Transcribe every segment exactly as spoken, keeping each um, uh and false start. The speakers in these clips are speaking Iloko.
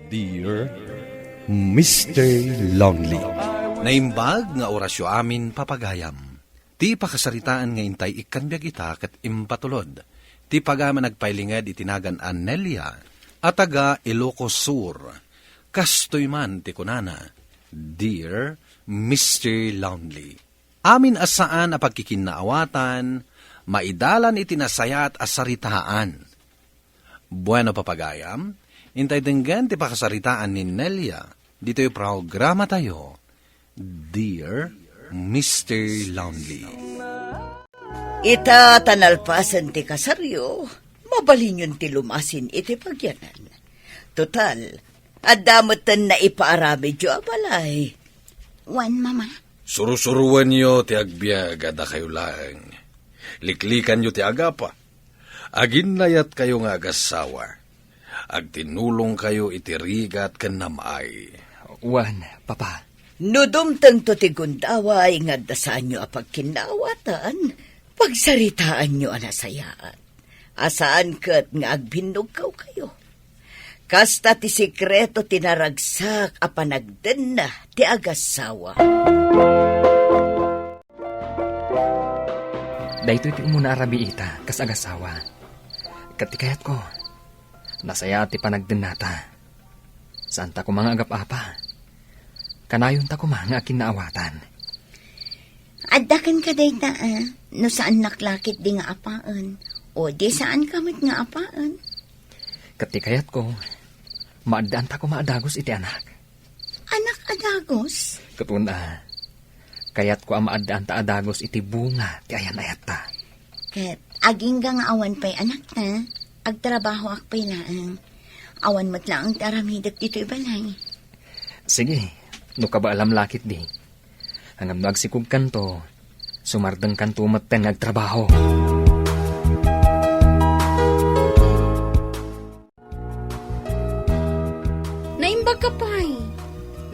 Dear Mister Lonely. Naimbag nga orasyo amin, papagayam. Ti pakasaritaan nga intay ikkan biag ita ket impatulod ti pagayam a nagpailinged iti nagan a Nelia a taga Ilocos Sur. Kastoy man ti kunana, "Dear Mister Lonely." Amin a saan a pagkikinnaawatan, maidalan iti nasayaat a saritaan. Bueno, papagayam, intay denggen ti pakasaritaan ni Nelia ditoy programatayo, Dear Mister Lonely. Ita ta nalpasen ti kasaryo, mabalinyon ti lumasin iti pagyanan. Total, adda metten naipaaramidyo a balay. Wen, Mama. Sursuruenyo ti agbiag a dakayo laeng. Liklikanyo ti agapa. Aginnayatkayo nga agassawa. Agtinnulongkayo iti rigat ken nam-ay. Wen, Papa. No dumtengto ti gundaway nga adda saanyo a pagkinnaawatan, pagsaritaanyo a nasayaat. A saan ket nga agbinnugkawkayo. Kasta ti sekreto ti naragsak a panagdenna ti agassawa. Daytoy ti umuna a rabiita kas agassawa. Ket ti kayatko, nasayaat ti panagdennata. Saanta koma nga agap-apa. Kanayonta koma nga akinnaawatan. Adda kenka dayta, a, no saannak la ketdi nga apaen, o di saanka met nga apaen. Ket ti kayatko, maaddaanta koma a dagus iti anak. Anak a dagus? Ket wen a, kayatko a maaddaanta a dagus iti bunga ti ayan-ayatta. Ket agingga nga awan pay anakta, agtrabahoak pay laeng. Awan met laeng ti aramidek ditoy balay. Sige, no kabaelam la ketdi. Ngem no agsikogkanto, sumardengkanto metten nga agtrabaho. Naimbagka pay.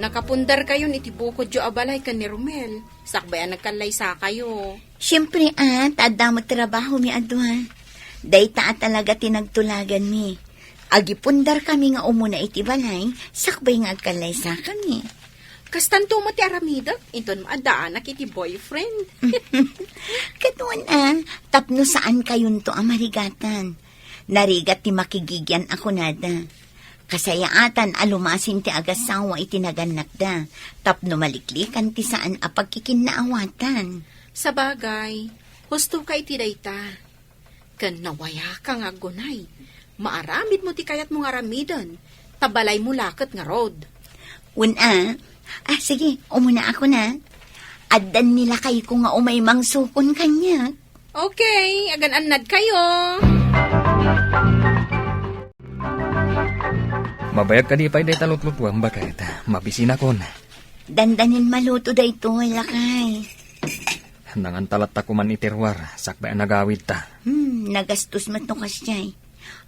Nakapundarkayon iti bukodyo a balay ken ni Romel, sakbay a nagkallaysakayo. Siempre, a, ta adda met trabahomi a dua. Dayta a talaga ti nagtulaganmi. Agipundarkami nga umuna iti balay, sakbay nga agkallaysakami. Kastanto met ti aramidek, inton maaddaanak iti boyfriend. Ket wen a, tapno saankayonto a marigatan. Narigat ti makigigian a kunada. Kasayaatan a lumasin ti agassawa iti nagannakda, tapno maliklikan ti saan a pagkikinnaawatan. Sabagay, husto ka iti dayta. Ken nawayaka nga aggunay, maaramidmo ti kayatmo nga aramiden, ta balaymo la ket ngarud. Wen a, a, sige, umunaakon a. Addan ni lakayko nga umay mangsukon kaniak. Okay, agan-annadkayo. Mabayag kadi pay dayta lutlutuam, baket? Mabisinakon. Dandanin maluto daytoy, lakay. Nanganta latta koman iti ruar, sakbay a nagawidta. Hmm, nagastos met no kasdiay.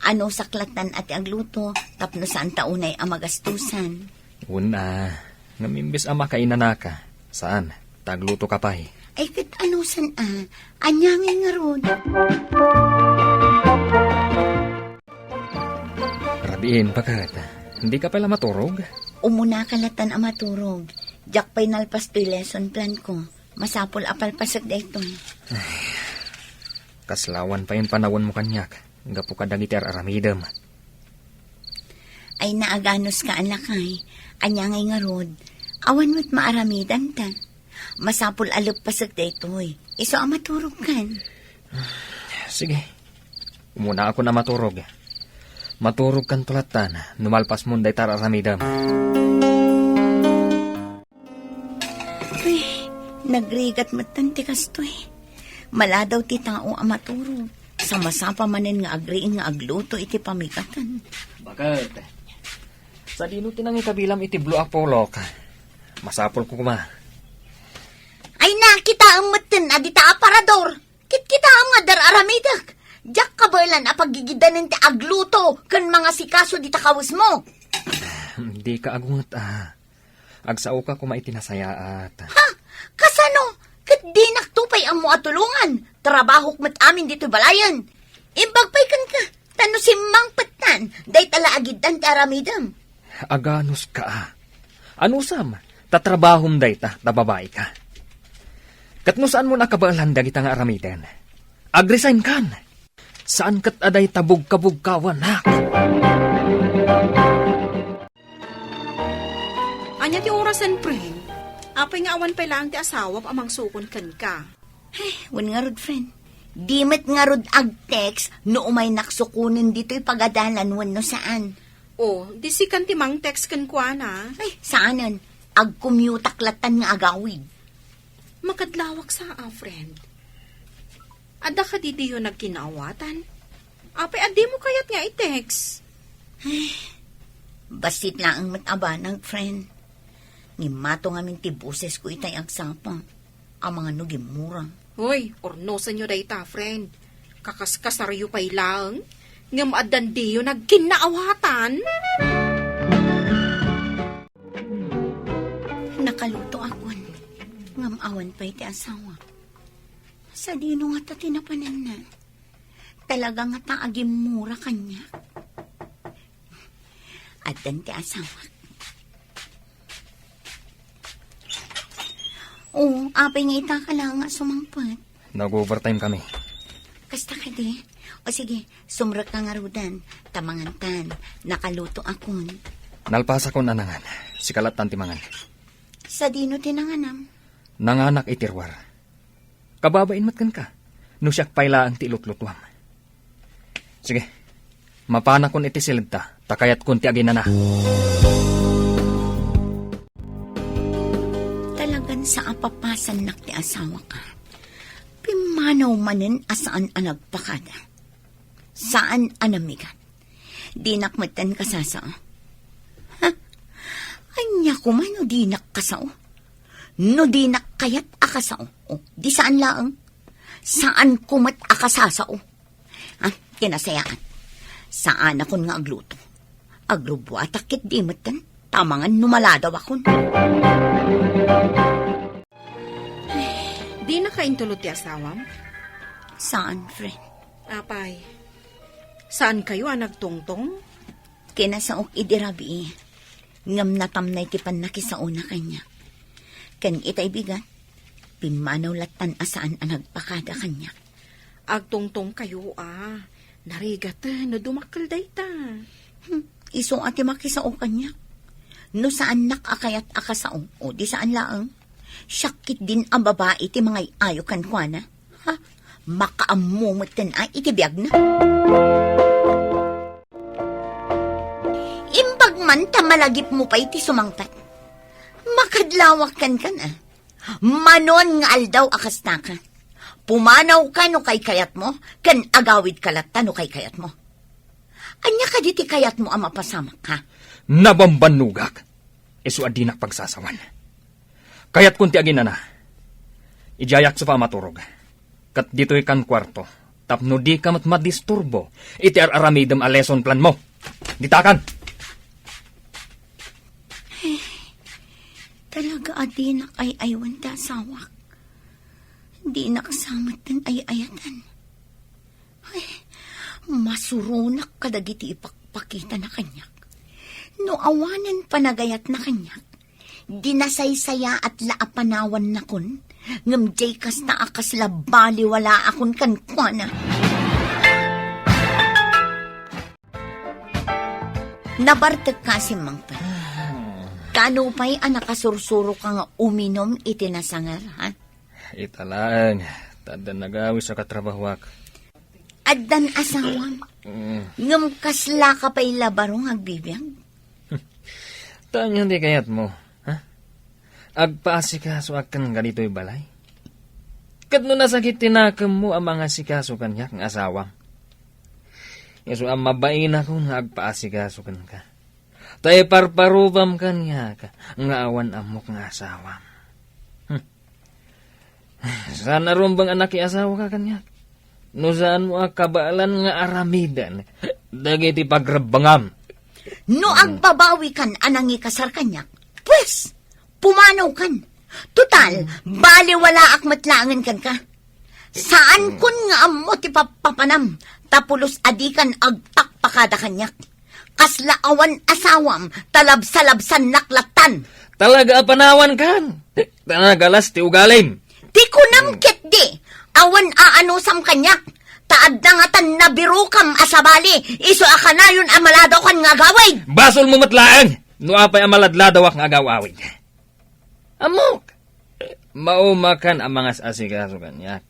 Anusak lattan a ti agluto, tapno saanta unay a magastosan. Wen a, ngem imbes a makainanaka, saan, ta aglutoka pay. Ay, ket anusan a, ania ngay ngarud? Rabiin, baket. Dika pay la maturog? Umunaka lattan a maturog. Diak pay nalpas toy lesson plan ko. Masapul a palpasek daytoy. Ay, kaslawan pay impanawenmo kaniak, gapu kadagiti ar-aramidem. Ay, naaganos ka, lakay. Ania ngay ngarud? Awan met maaramidanta. Masapul a leppasek daytoy. Isu a maturogkan. Sige. Umunaakon a maturog. Maturogkanto lattan no malpasmon dayta ar-aramidem. Uy, nagrigat metten ti kastoy. Maladaw ti tao a maturog. Sa masapa manen nga agriing nga agluto iti pamigatan. Baket. Sadino ti nangikabilam iti blue a polok? Masapulko koma. Ay, nakitaem metten a dita aparador. Kitkitaem nga dar-aramidek. Diak kabaelan a paggigidanen ti agluto ken mangasikaso dita kawesmo. Dika agunget a. Agsaoka koma iti nasayaat. Ha? Kasano? Ket dinakto pay ammo a tulongan. Trabahok met amin ditoy balayen. Imbag pay kenka. Ta no simmangpettan, dayta la agiddan ti aramidem. Aganuska a. Anusam, ta trabahom dayta, ta babaika. Ket no saanmo a kabaelan dagita nga aramiden, agresign kan. Saan ket a dayta bugkabugkawanak. Ania ti orasen, friend? Apay nga awan pay laeng ti asawam a mangsukon kenka? Ay, wen ngarud, friend. Di met ngarud ag-text no umaynak sukonen ditoy pagadalan wenno saan. O, di sikan ti mang-text kenkuana? Ay, saanen. Agkumyutak lattan nga agawid. Makadlawak sa, a, friend. Adda kadi diyo nagkinaawatan? Apay a dimo kayat nga i-text? Ay, bassit laeng met a banag, friend. Ngimmato ngamin ti bosesko itay agsapa. Amangan no gimmura. Hoy, urnosenyo dayta, friend. Kakaskasaryo pay laeng, ngem addan diyo nagkinnaawatan? Nakalutoakon, ngem awan pay ti asawa. Sadino ngata ti napananna? Talaga ngata a gimmura kaniak? Addan ti asawak. O, apay nga ita ka laeng a sumangpet? Nag-overtime kami. Kasta kadi? O sige, sumrekka ngaruden, ta mangantan, nakalutoakon. Nalpasakon a nangan. Sika lattan ti mangan. Sadino ti nanganam? Nanganak iti ruar. Kababain met kenka, no siak pay laeng ti ilutlutuam. Sige, mapanakon iti siledta, ta kayatkon ti aginana. Talagan sa a papasannak ti asawak. Pimmanaw manen a saan a nagpakada. Saan a namigat. Dinak metten kasasao. Ha? Ania koma no dinak kasao? No dinak kayat a kasao, o, di saan laeng. Saanko met a kasasao. Ha? Kinasayaan. Saanakon nga agluto. Agrubbuatak ketdi metten, ta amangan no maladawakon. Dinaka intulod ti asawam? Saan, friend. Apay, saankayo a nagtungtong? Kinasaok idi rabii, ngem natamnay ti pannakisaona kaniak. Ken itay bigat, pimmanaw lattan a saan a nagpakada kaniak. Agtungtongkayo a, narigat no dumakkel dayta. Hmm, isu a ti makisao kaniak. No saannak a kayat a kasao, o di saan laeng. Siak ketdin a babai ti mangay-ayo kenkuana. Ha? Makaammo metten a iti biagna. Imbag man ta malagipmo pay ti sumangpet. Makadlawak kenka a. Manon nga aldaw a kastaka. Pumanawka no kaykayatmo, ken agawidka latta no kaykayatmo. Ania kadi ti kayatmo a mapasamak, ha? Nabambannogak. Isu a dinak pagsasawan. Kayatkon ti aginana. Idiayak sa pamaturog. Ket ditoy kan kuarto. Tapno dika met madisturbo iti ar-aramidem a lesson planmo. Ditakan! Ay, talaga a dinak ay-aywan ti asawak. Dinak sa metten ay-ayatan. Ay, masuronak kadagiti ipakpakitana kaniak. No awanen panagayatna kaniak, di nasaysayaat la a panawannakon, ngem diay kasta a kasla baliwalaakon kenkuana. Nabartek ka, Simmangpet. Kano pay a nakasursuroka nga uminom iti nasangar, ha? Ita laeng, ta addan nagawis a katrabahoak. Addan asawam. Mm. Ngem kaslaka pay la baro nga agbibiag? Ta ania ti kayatmo, ha? Agpaasikasoak kenka ditoy balay? Ket no nasakit ti nakemmo a mangasikaso kaniak nga asawam, isu a mabainakon nga agpaasikaso kenka. Ta iparparubam kaniak nga awan ammok nga asawam. Hmm. Saan a rumbeng a nakiasawaka kaniak? No saanmo a kabaelan nga aramiden dagiti pagrebbengam. No agbabawikan a nangikasar kaniak, pues, pumanawkan. Total, baliwalaak met laengen kenka. Saankon nga ammo ti pappapanam, ta pulos a dikan agpakpakada kaniak. Kasla awan asawam, ta labsalabsannak lattan. Talaga a panawankan. Talaga las ti ugalim. Ti kunam ketdi, awan aanusam kaniak. Ta adda ngatan nabirokam a sabali, isu a kanayon a maladawkan nga agawid. Basolmo met laeng no apay a maladladawak nga agaw-awid. Ammok, maumakan a mangas-asikaso kaniak.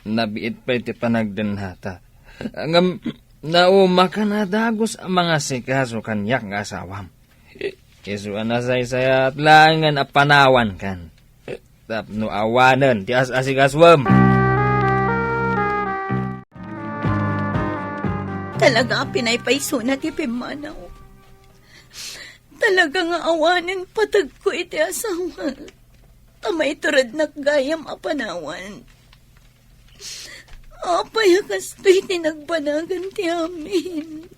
Nabiit pay ti panagdennata. Ngem naumakan a dagus a mangasikaso kaniak nga asawam. Isu a nasaysayaat laengen a panawankan tapno awanen ti as-asikasuem. Talaga a pinaypaysona ti pimmanaw. Talaga nga awanen patagko iti asawak. Ta maiturednak gayam a panawan. Apay a kastoy ti nagbanagan ti amin?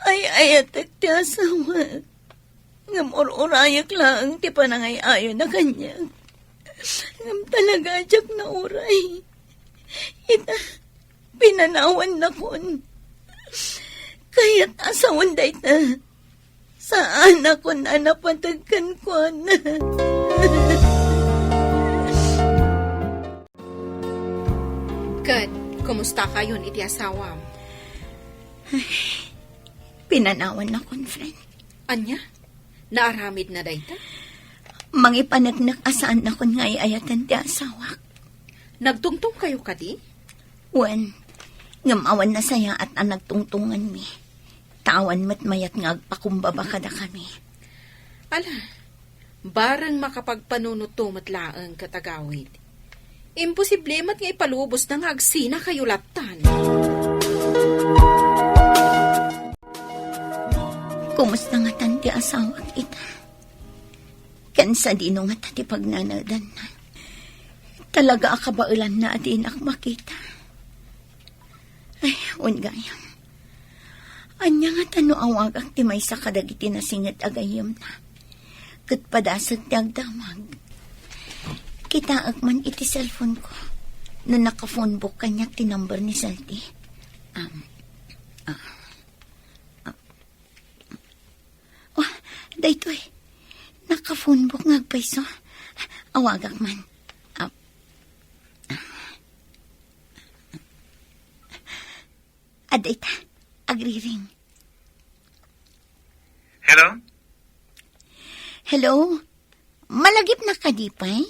Ay-ayatek ti asawak. Ngem ur-urayek laeng ti panangay-ayona kaniak. Ngem talaga a diak nauray. Ita, pinanawannakon. Kayat a sawen dayta. Saanakon a napateg kenkuana. Ket, kumustakayon iti asawam? Ay, pinanawannakon, friend. Ania? Naaramidna dayta? Mangipaneknek a saannakon nga ay-ayaten ti asawak. Nagtungtongkayo kadi? Wen, ngem awan nasayaat a nagtungtonganmi. Ta awan met mayat nga agpakumbaba kadakami. Ala, bareng makapagpanunoto met laeng ket agawid. Imposible met nga ipalubosna nga agsinakayo lattan. Kumusta ngatan ti asawak ita? Ken sadino ngata ti pagnanaedanna? Talaga a kabaelanna a dinak makita. Ay, wen gayam. Ania ngata no awagak ti maysa kadagiti nasinget a gayyemna? Ket padasek ti agdamag. Kitaek man iti cellphone ko no naka-phone book kaniak ti number ni Salty. Um, ah, ah. Oh, daytoy. Naka-phone book nga agpayso. Awagak man. Ah. Adda ita, agriring. Hello? Hello? Malagipna kadi pay?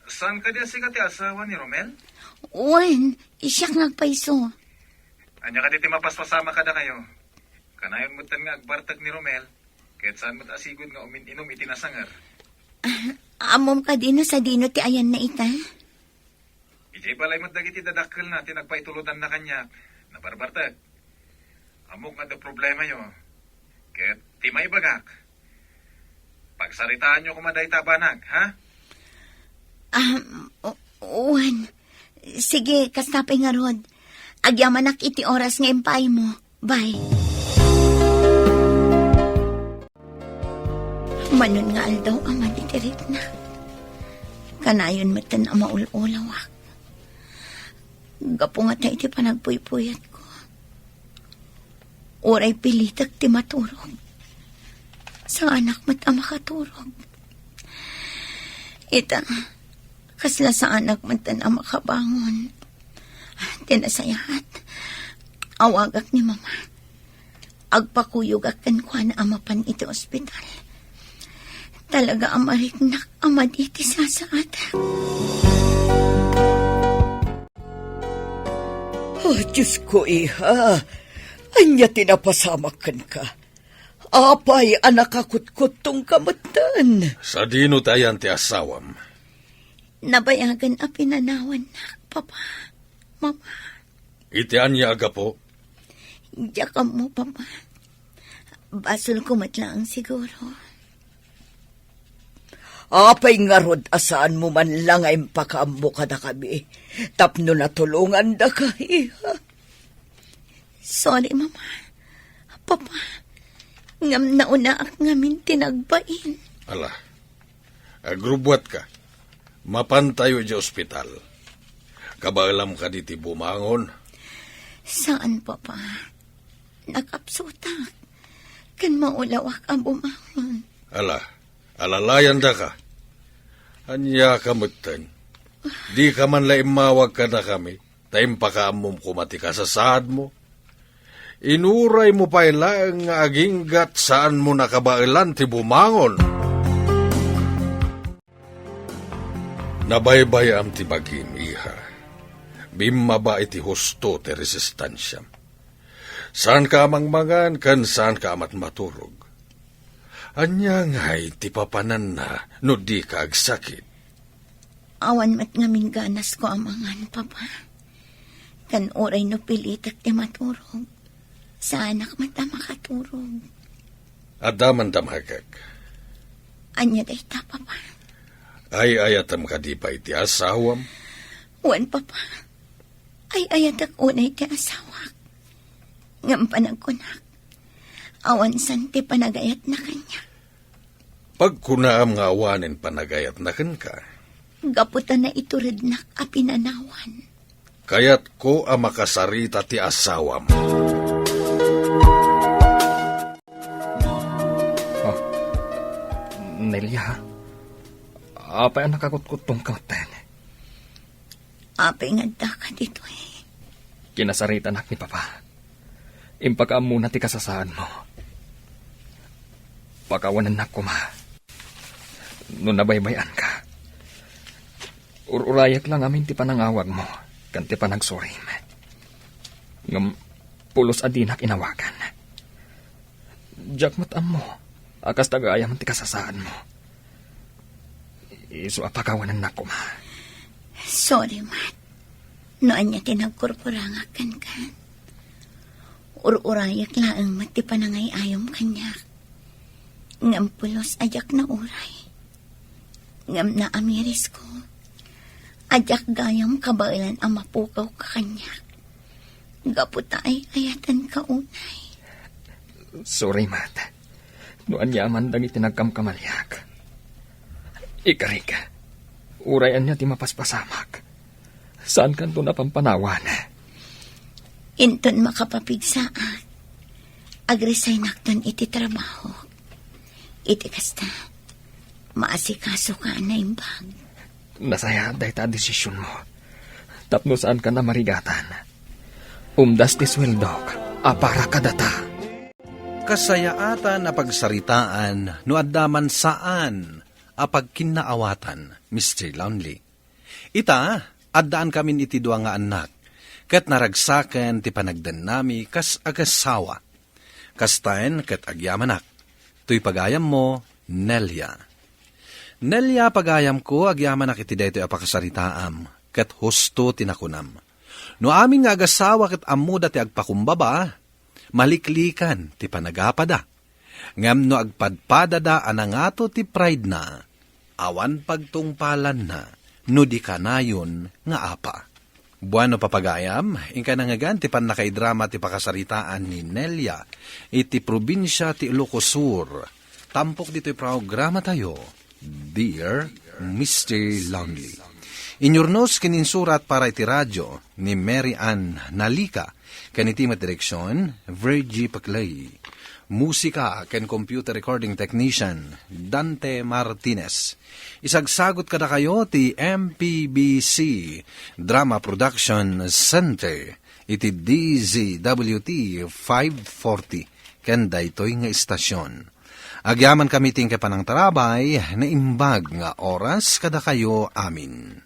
Saan kadi a sika ti asawa ni Romel? Wen, siak nga agpayso. Ania kadi ti mapaspasamak kadakayo? Kanayon metten nga agbartek ni Romel, ket saan met a sigud nga umin-inum iti nasanger. Ah, ammom kadi no sadino ti ayanna ita? Idiay balay met dagiti dadakkelna ti nagpaitulodanna kaniak. Nabarbartek. Ammok nga adda problemayo. Ket ti maibagak, pagsaritaanyo koma dayta a banag, ha? Ah, o-, wen. Sige, kasta pay ngarud. Agyamanak iti oras nga impaaymo. Bye. Manon nga aldaw a madi ti rikna. Kanayon metten a maul-ulawak. Gapu ngata iti panagpuypuyatko. Uray pilitek ti maturog. Saanak met a makaturog. Ita, kasla saanak metten a makabangon. Ti nasayaat, awagak ni Mama. Agpakuyogak kenkuana a mapan iti ospital. Talaga a mariknak a madi ti sasaatak. Oh, Diosko, iha, ania ti napasamak kenka? Apay a nakakutkuttonka metten? Sadino ti ayan ti asawam? Nabayagen a pinanawannak, Papa, Mama. Iti ania a gapu? Diak ammo, Papa. Basolko met laeng siguro. Apay ngarud a saanmo man la nga impakaammo kadakami tapno natulongandaka, iha? Sorry, Mama. Papa, ngem naunaak ngamin ti nagbain. Ala, agrubbuatka. Mapantayo idiay ospital. Kabaelam kadi ti bumangon? Saan, Papa. Nakapsutak. Ken maulawak a bumangon. Ala, alalayandaka. Ania ka metten? Dika man la immawag kadakami, ta impakaammom koma ti kasasaadmo. Inuraymo pay laeng nga aginggat saanmo nakabaelan ti bumangon. Nabaybay-am ti bagim, iha. Bimmaba iti husto ti resistansiam. Saanka a mangmangan ken saanka a matmaturog. Ania ngay ti papananna no dika agsakit? Awan met ngamin ganasko a mangan, Papa. Ken uray no pilitek ti maturog, saanak met a makaturog. Adda man damagek. Ania dayta, Papa? Ay-ayatem kadi pay ti asawam? Wen, Papa. Ay-ayatek unay ti asawak. Ngem panagkunak, awan san ti panagayatna kaniak. Pagkunaam nga awanen panagayatna kenka. Gapu ta naiturednak a pinanawan. Kayatko a makasarita ti asawam. Oh, Nelia, apay a nakakutkuttongka metten? Apay nga addaka ditoy? Kinasaritanak ni Papa. Impakaammona ti kasasaadmo. Pakawanennak koma no nabaybay-anka. Ur-urayek la ngamin ti panangawagmo ken ti panagsurim. Ngem pulos a dinak inawagan. Diak met ammo a kasta gayam ti kasasaadmo. Isu a pakawanennak koma. Sorry met no ania ti nagkurkurangak kenka. Ur-urayek laeng met ti panangay-ayom kaniak. Ngem pulos a diak nauray. Ngem naamirisko a diak gayam kabaelan a mapukawka kaniak. Gapu ta ay-ayatenka unay. Sorry met no aniaman dagiti nagkamkamaliak. Ikarik, uray ania ti mapaspasamak, saankanton a pampanawan. Inton makapapigsaak, agresignak ton iti trabaho. Iti kasta, maasikasoka a naimbag. Nasayaat dayta a desisionmo. Tapno saankan a marigatan. Umdas ti sueldok a para kadata. Kasayaatan a pagsaritaan no adda man saan a pagkinnaawatan, Mister Lonely. Ita, addaankamin iti dua nga annak, ket naragsaken ti panagdennami kas agassawa. Kastaen ket agyamanak. Toy pagayammo, Nelia. Nelia, pagayamko, agyamanak iti daytoy a pakasaritaam, ket husto ti nakunam. No amin nga agassawa ket ammoda ti agpakumbaba, maliklikan ti panagapada. Ngem no agpadpadada a nangato ti pride-na, awan pagtungpalanna no di kanayon nga apa. Bueno, papagayam, inka nangngegan ti pannakaidrama ti pakasaritaan ni Nelia iti probinsia ti Ilocos Sur. Tampok ditoy programatayo, Dear Mister Lonely. Inyurnos ken insurat para iti radio ni Mary Ann Nalica, ken iti met direksion, Virgie Paclay. Musika ken computer recording technician, Dante Martinez. Isagsagot kadakayo ti M P B C Drama Production Center iti D Z W T five forty ken daytoy nga istasion. Agyamankami ti panangtarabay, naimbag nga oras kadakayo amin.